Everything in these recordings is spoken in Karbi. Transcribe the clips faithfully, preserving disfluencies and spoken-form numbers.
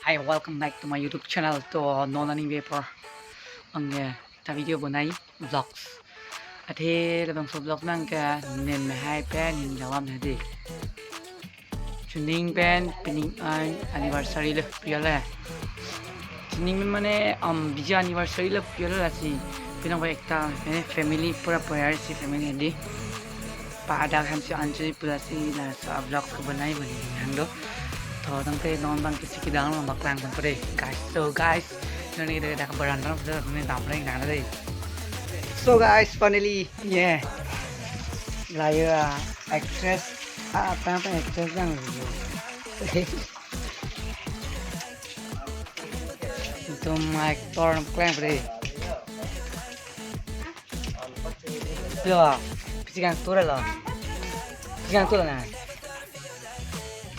Hi, welcome back to my YouTube channel, to Nonani Vapor. Anke ta video bonai vlogs. Athe labangso vlog nang ke ning mehai pen ning jawam hedi. Chuning pen pining an anniversary le piale. Chuning pen mane um bija anniversary le piale lasi. Pinang ba ekta mane family pura pura si family hedi. Pa adak hamsi ansi pura si laso vlog ko bonai boni hangdo. To tangte non bang kisi kidang lo baklang pon pore. Guys, so guys, nani de dak baran ram so ne dam reng nang de. So guys, finally, yeah. Layo actress, ah, apa apa actress dang. Itum actor klem pore. Yo, pisi kangtur lo. Pisi kangtur na.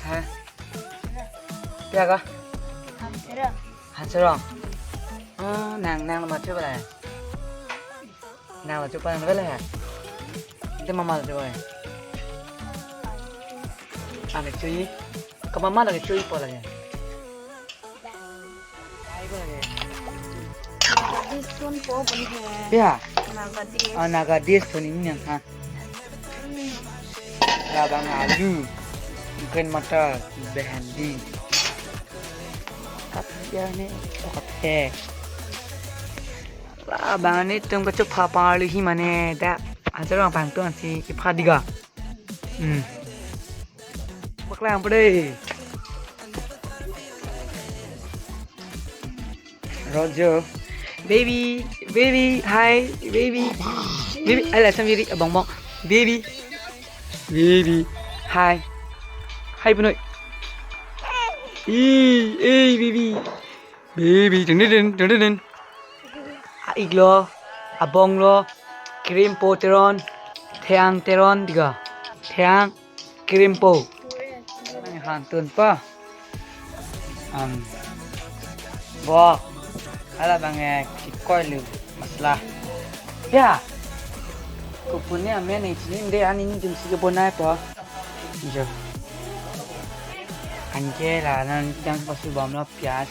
Ha? Pia ka? Hanserong. Oh, nang nang lo macho bala. Nang lo chupa nang bala. Ite mama lo chupa. Ane chui. Ka mama lagi chui po lagi. Naga Diston po pun hai. Ya. Naga Dis. Oh, Naga Diston ini yang ha. Labang alu, green matar, behandi. Katya ne, oh, katya. Labang ne tung kacho pha parli hi mane da. Ajar bang pangtung si kipha diga. Hmm. Baklang pore. Rojo. Baby, baby, hi, baby. Baby, ala samiri abong bong. Baby. Baby, hi. Hi punoi. Ih, eh, baby. Baby, dun dun dun dun dun. A-ik lo, abong lo, Krimpo Teron, Theang Teron diga. Theang Krimpo. Hantun pa. Am. Bo. Ala bang eh kikoi lu masala. Ya. Kupune amen eh chini de ani ni dun si ke bonai po. Jo. Anke la nan jang pasu bom lo pias,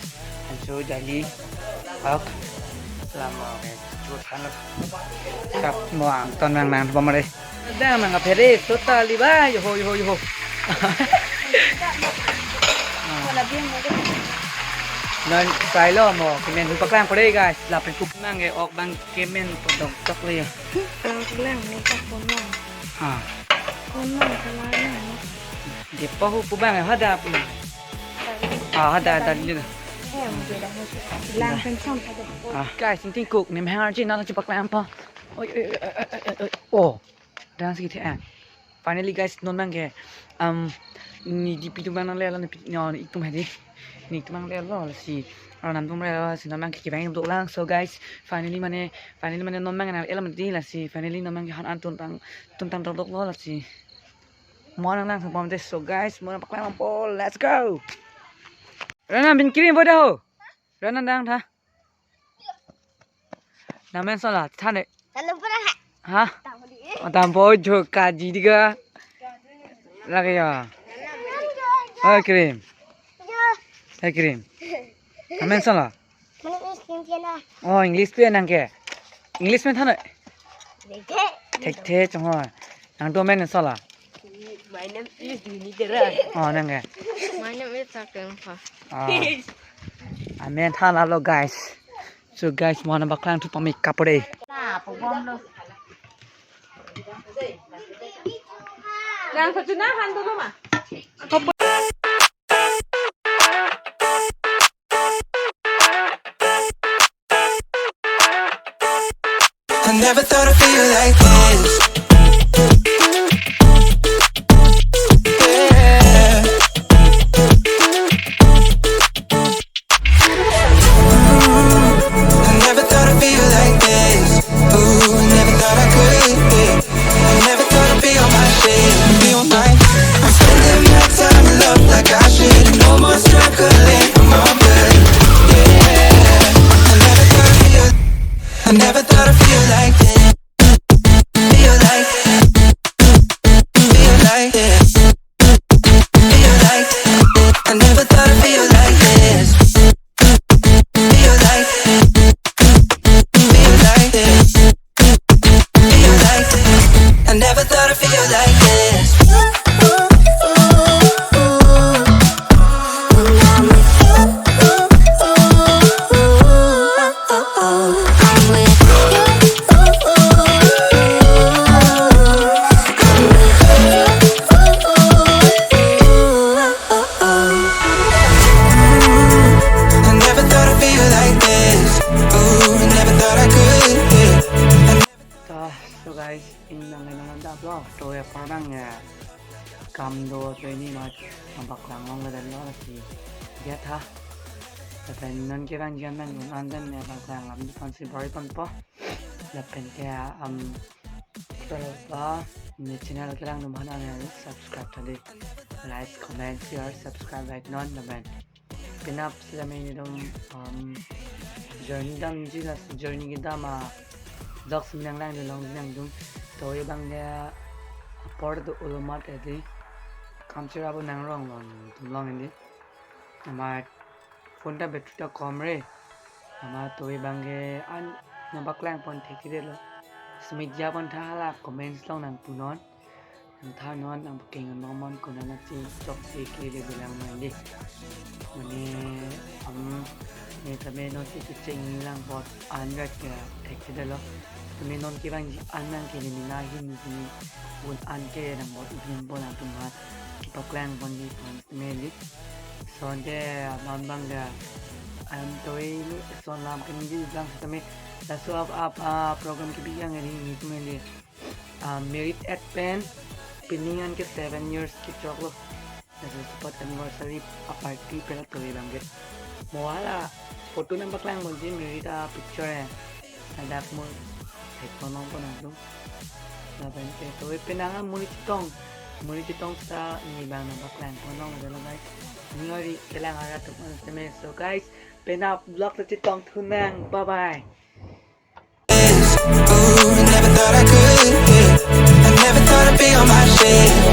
anso jali. Ok. Lama ke chut han lo. Kap mo angton nang nang bom re. Dang nang aphere tota liba yo ho yo ho yo ho. Wala biang mo. Nan sai lo mo kemen hu paklang pore guys. Lapen kup nang ke ok bang kemen podok tok le ya. Ang lang ni ka kono. Ha. Kono ka la na. Dia pahu pu bang hada pu. Ah, hada hada dulu. Em, dia dah masuk. Lang pen sam ada. Ah, guys, ting ting kuk nem hangar ji na chupak lang pa. Oi oi oi oi oi. Oh. Dang si the. Finally guys, non bang ke um ni di pitu bang nang le lo ni pi- no ni itum hadi. Ni itum bang le lo si. Aro nam tum le lo si non bang ke bang tum lang. So guys, finally mane finally mane non bang nang le lo di lasi. Finally non bang ke han an tun tang tun tang dok dok lo lasi. Mo nang lang sang pom te. So guys, mo nang paklang po. Let's go. Rana bin kirim boda ho. Rana dang tha. Namen sola, than de. Than pura hai. Ha? Tang di. Tang po jo kaji diga. Lagi ya. Hai krim. Ya. Hai krim. Namen sola. Mane English pen na. Oh, English pen nang ke. English pen than de. Dekhe. Thek the chong ho. Nang do men sola. My name is Dini Tera. Oh, nang ke. My name is Sakeng Pha. Oh. Amen than lo guys. So guys, mo nang paklang thu pamik kapore. Na, pabom lo. Lang sa tuna han do ma. I never thought I'd feel like this. Yeah. I never thought I'd feel like this. Ooh, never thought I could be. I never thought I'd be on my shit. Be on my. I'm spending my time in love like I should. No more struggling for my blood. Yeah. I never thought I'd feel. I never thought I'd feel like this. Feel like Towe apor abang ya kam do, towe ni ma nangpaklang longledetlo lasi. Dia tha. Lapen non kevangji an abang un-an dan ya paklang lam aphansi bor-i ponpo. Lapen ke am, kalau ba ne channel kelang atum aphan nang subscribe tha dei. Like, comment, share, subscribe right non lapen. Penap sila main itum um, journey damji, lasi journey kedam a vlogs nanglang dei long nangdun. Towe abang ya apor do olomat edi. Kam chira bo nangrong long, tum long edi. Ama phone ta battery ta kom re. Ama towe abang ke an nangpaklang pon thekthedetlo. Sumit ja pon tha, hala comments along nangpunon. Nangthanon, nangpaking an bang mon, konat nangchechok si ke le bilang man dei. Mane am ne tame non si kecheng lang bot an rat ke thekthedetlo. Tame non kevangji an nang ke ne mina hin si un-an ke nang bot ujin pon atum aphan kepaklang ponji pon tame dei. Sonte aman bang da am towe ni son lam keningje lang tame. Laso ap ap ah, program kebi yang ini ni tame dei. Ah, married at pen, pining an ke seven years kechoklo. Laso support anniversary a party pen towe abang ke. Mo hala photo nangpaklang ponji married a picture eh. Ladak mo thek pon long pon nangdun. Lapen ke towe penang an monit chetong. Monit chetong seta ne abang nangpaklang pon longledetlo guys. Ningori kelang arat atum aphan tame. So guys, penap vlog ta chetong thunang. Bye bye. Ooh, never thought I could, yeah. I never thought I'd be on my shit.